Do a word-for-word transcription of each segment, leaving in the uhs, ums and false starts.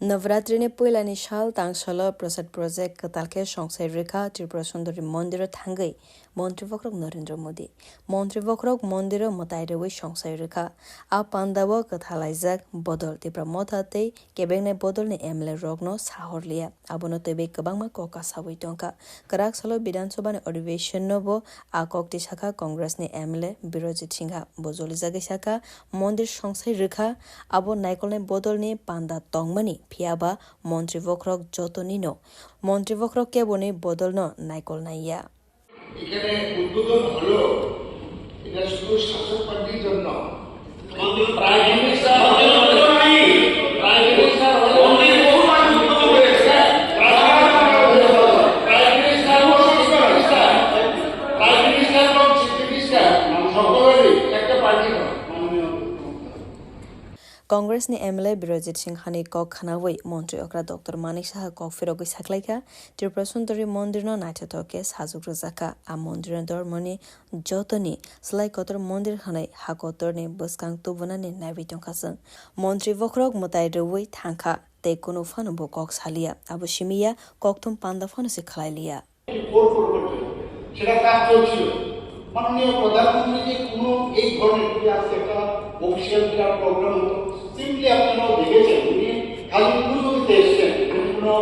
Navratri ni puilani sal tangsalo Prasad Project kwtal khe songsai rwkha Tripura Sundari Mondiro thangwi Montri Bokhorok Narendra Modi. Montri Bokhorok Mondiro mwtai rwui songsai rwkha. A pandao kwthalaijak bodol Tipra Motha tei kebengni bodolni M L A rokno sahorliya. Abono twiwi kwbangma kok kasawi tongkha. Kwrak salo Bidhan Sabhani Adhiveshonno bo a kok tisakha Congressni M L A Birojit Singha. Bo jolijagwi sakha, Mondir songsai rwkha, abo naikolnai bodolni panda tongmani, phiyaba Montri Bokhorok jotonino. Montri Bokhorok keboni bodolno naikolnaiya. এখানে উদ্বোধন হলো, এটা শুধু শাসক পার্টির জন্য। মন্ত্রী prime minister হতে পারে। প্রাইম মিনিস্টার হলে মন্ত্রী বহু মানুষ উদ্বোধন হয়েছে। প্রাইম মিনিস্টার হতে পারে। প্রাইম মিনিস্টার এবং চিফ মিনিস্টার, প্রাইম মিনিস্টার এবং চিফ মিনিস্টার সকলেরই একটা পার্টি হয়। Congressni M L A Birojit Singhani kok khnaui Montri okra Doctor Manik Saha kok phirogwi saklaikha, Tripura Sundari Mondirno naithothok khe sajwk rwjakha. A mondirno dormoni jotoni slai kotor mondir hwnwi ha kotorni bwskang tubunani naiwi tongkha chwng. Montri bokhorok mwtai rwui thangkha tei kunu phano bo kok saliya. Abo simiya kokthum panda phano se khlailiya. Vote পরিবর্তন, সেটা কাজ চলছিল। মাননীয় প্রধানমন্ত্রী যে কোনো এই ধরনের, যদি আজকে একটা অফিসিয়াল বিরাট প্রোগ্রাম হতো, সিম্পলি আপনারাও দেখেছেন, উনি খালি পুজো দিতে এসেছেন, উনি কোনো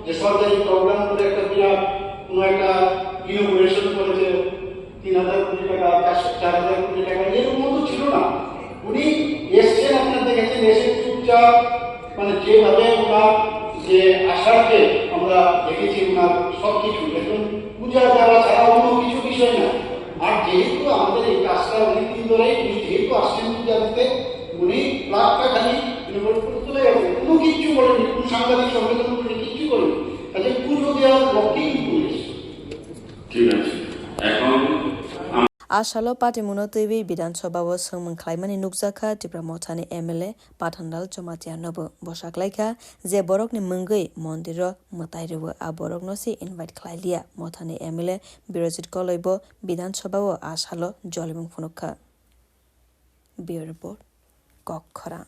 যে সরকারি প্রোগ্রাম করে একটা বিরাট কোনো একটা ইনোগ্রেশন করেছে, তিন হাজার কোটি টাকা, চার, চার হাজার কোটি টাকা, এরকম মতো ছিল না। উনি এসছেন, আপনারা দেখেছেন, এসে চুপচাপ, মানে, যেভাবে ওনার যে আশাকে আমরা দেখেছি, ওনার সবকিছু একদম পূজা দেওয়া ছাড়া অন্য কিছু বিষয় না। আর যেহেতু আমাদের এই কাজটা অনেকদিন ধরে, উনি যেহেতু আসছেন পূজা দিতে, উনি ফ্ল্যাগটা খালি, মানে, চলে গেছে, কোনো কিচ্ছু বলেনি, কোনো সাংবাদিক সম্মেলন করেনি, কিচ্ছু করেনি। কাজে পুজো দেওয়ার লক্ষ্যেই কিন্তু উনি এসেছেন। ঠিক আছে, এখন আ salo patimungno twiwi Bidhan Sabha o swngmung khlaimani nukjakha Tipra Mothani M L A Pathanlal Jamatia nobo. Bo saklaikha je borokni mungwi mondir o mwtai rwo, a borokno se invite khlailiya. Mothani M L A Birojit Koloi bo Bidhan Sabha o a salo jolimung phunukha. Bureau Report, Kokkhorang.